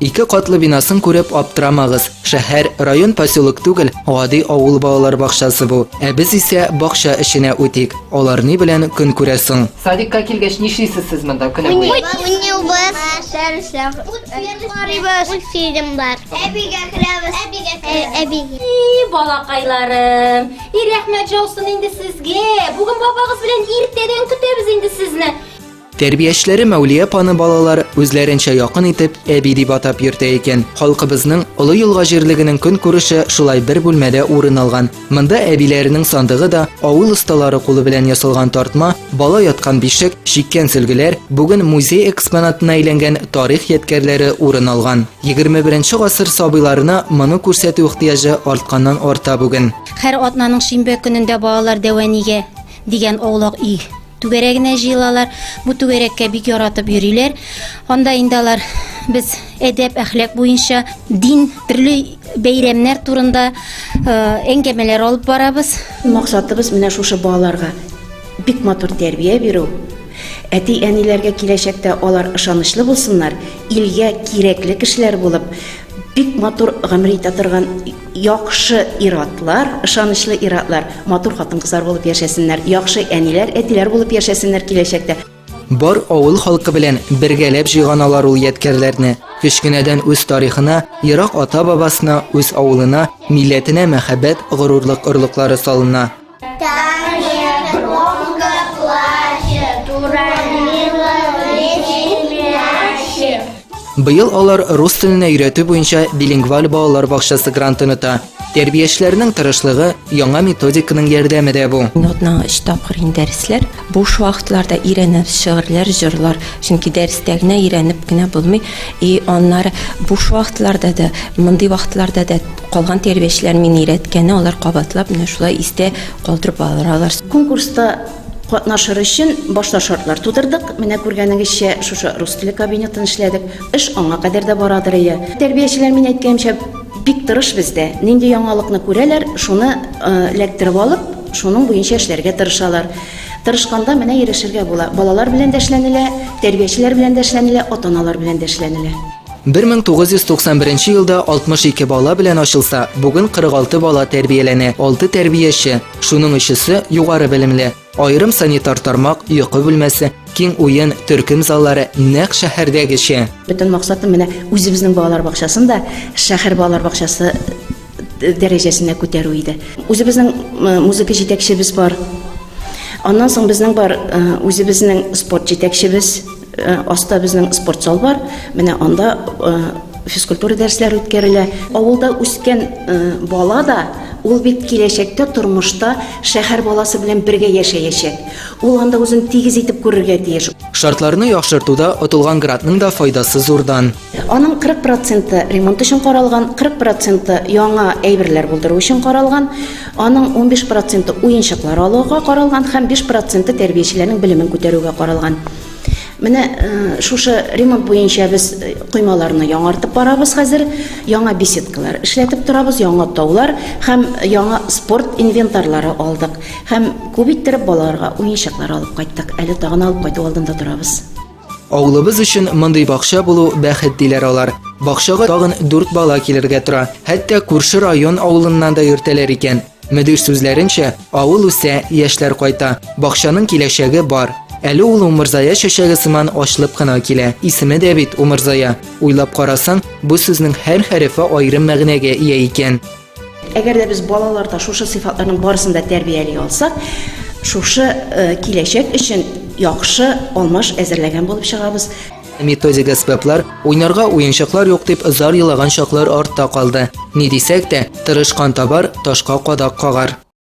Ике катлы бинасын күреп аптырамагыз. Шәһәр, район, поселок түгел, гади авыл балалар бакчасы бу. Ә без исә бакча эченә үтик. Алар ни белән көн күрә соң? Садикка килгәч нишлисез сез монда көне буе? Уйныйбыз, дәресләр карыйбыз, мультфильмнар. Әбигә керәбез. Әбигә керәбез. Әбигә. И, балакайларым, и рәхмәт җаусын инде сезгә. Бүген бабагыз белән иртәдән көтәбез инде сезне. Тәрбиячеләре Мәүлия апаны балалар үзләренчә якын итеп әби дип атап йөртә икән. Халкыбызның Олы Елга җирлегенең көнкүреше шулай бер бүлмәдә урын алган. Монда әбиләренең сандыгы да, авыл осталары кулы белән ясалган тартма, бала яткан бишек, чиккән сөлгеләр, бүген музей экспонатына әйләнгән тарих ядкәрләре урын алган. 21 нче гасыр сабыйларына моны күрсәтү ихтыяҗы артканнан арта бүген. Һәр атнаның шимбә көнендә балалар дәвәнигә дигән аулак өй түгәрәгенә җыелалар. Бу түгәрәккә бик яратып йөриләр. Анда инде алар без әдәп, әхлак буенча дин, төрле бәйрәмнәр турында э, әңгәмәләр алып барабыз. Максатыбыз менә шушы балаларга бик матур тәрбия бирү, әти-әниләргә киләчәктә алар ышанычлы булсыннар, илгә кирәкле кешеләр булып, бик матур гомер итә торган Яхшы ир-атлар, ышанычлы ир-атлар, матур хатын-кызлар булып яшәсеннәр, яхшы әниләр, әтиләр булып яшәсеннәр киләчәктә. Бар авыл халкы белән бергәләп җыйган алар ул ядкәрләрне. Кечкенәдән үз тарихына, ерак ата-бабасына, үз авылына, милләтенә мәхәббәт, горурлык орлыклары салына. Таня громко плачет, уронила в мячик. Быел алар рус теленә өйрәтү буенча билингваль балалар бакчасы грантын ота. Тәрбиячеләрнең тырышлыгы, яңа методиканың ярдәме дә бу. Атнага өч тапкыр инде дәресләр. Буш вакытларда өйрәнәбез шигырьләр, җырлар. Чөнки дәрестә генә өйрәнеп кенә булмый. И аннары буш вакытларда да, мондый вакытларда да Калган тәрбиячеләр мине өйрәткәнне алар кабатлап, менә шулай истә калдырып алалар. Конкурста катнашыр өчен башта шартлар тудырдык. Менә күргәнегезчә, шушы рус теле кабинетын эшләдек. Эш аңа кадәр дә барадыр ие. Тәрбиячеләр, мин әйткәнемчә, бик тырыш бездә. Нинди яңалыкны күрәләр, шуны эләктереп алып, шуның буенча эшләргә тырышалар. Тырышканда менә ирешергә була. Балалар белән дә эшләнелә, тәрбиячеләр белән дә эшләнелә, ата-аналар белән дә эшләнелә. 1991 елда 62 бала белән ачылса, бүген 46 бала тәрбияләнә, 6 тәрбияче, шуның өчесе югары белемле. Аерым санитар тармак, йокы бүлмәсе, киң уен, төркем заллары нәкъ шәһәрдәгечә. Бөтен максатым менә үзебезнең балалар бакчасын да шәһәр балалар бакчасы дәрәҗәсенә күтәрү иде. Үзебезнең музыка җитәкчебез бар. Аннан соң безнең бар үзебезнең спорт җитәкчебез. Аста безнең спорт зал бар. Менә анда физкультура дәресләре үткәрелә. Авылда үскән бала да ул бит киләчәктә тормышта шәһәр баласы белән бергә яшәячәк. Ул анда үзен тигез итеп күрергә тиеш. Шартларны яхшыртуда отылган грантның да файдасы зурдан. Аның 40 проценты ремонт өчен каралган, 40 проценты яңа әйберләр булдыру өчен каралган, аның 15 проценты уенчыклар алуга каралган һәм 5 проценты тәрбиячеләрнең белемен күтәрүгә каралган. Менә э, шушы ремонт буенча без э, коймаларны яңартып барабыз хәзер, яңа беседкалар эшләтеп торабыз, яңа таулар һәм яңа спорт инвентарлары алдык. Һәм күп иттереп балаларга уенчыклар алып кайттык. Әле тагын алып кайту алдында торабыз. Авылыбыз өчен мондый бакча булу бәхет диләр алар. Бакчага тагын дүрт бала килергә тора. Хәтта күрше район авылыннан да йөртәләр икән. Мөдир сүзләренчә, авыл үсә, яшьләр кайта. Бакчаның киләчәге бар. Әле ул умырзая чәчәге сыман ачылып кына килә. Исеме дә бит умырзая. Уйлап карасаң, бу сүзнең һәр хәрефе аерым мәгънәгә ия икән. Әгәр дә без балаларда шушы сыйфатларның барысын да тәрбияли алсак, шушы э, киләчәк өчен яхшы алмаш әзерләгән булып чыгабыз. Методик әсбаплар, уйнарга уенчыклар юк дип зар елаган чаклар артта калды. Ни дисәк тә, тырышкан табар, ташка кадак кагар.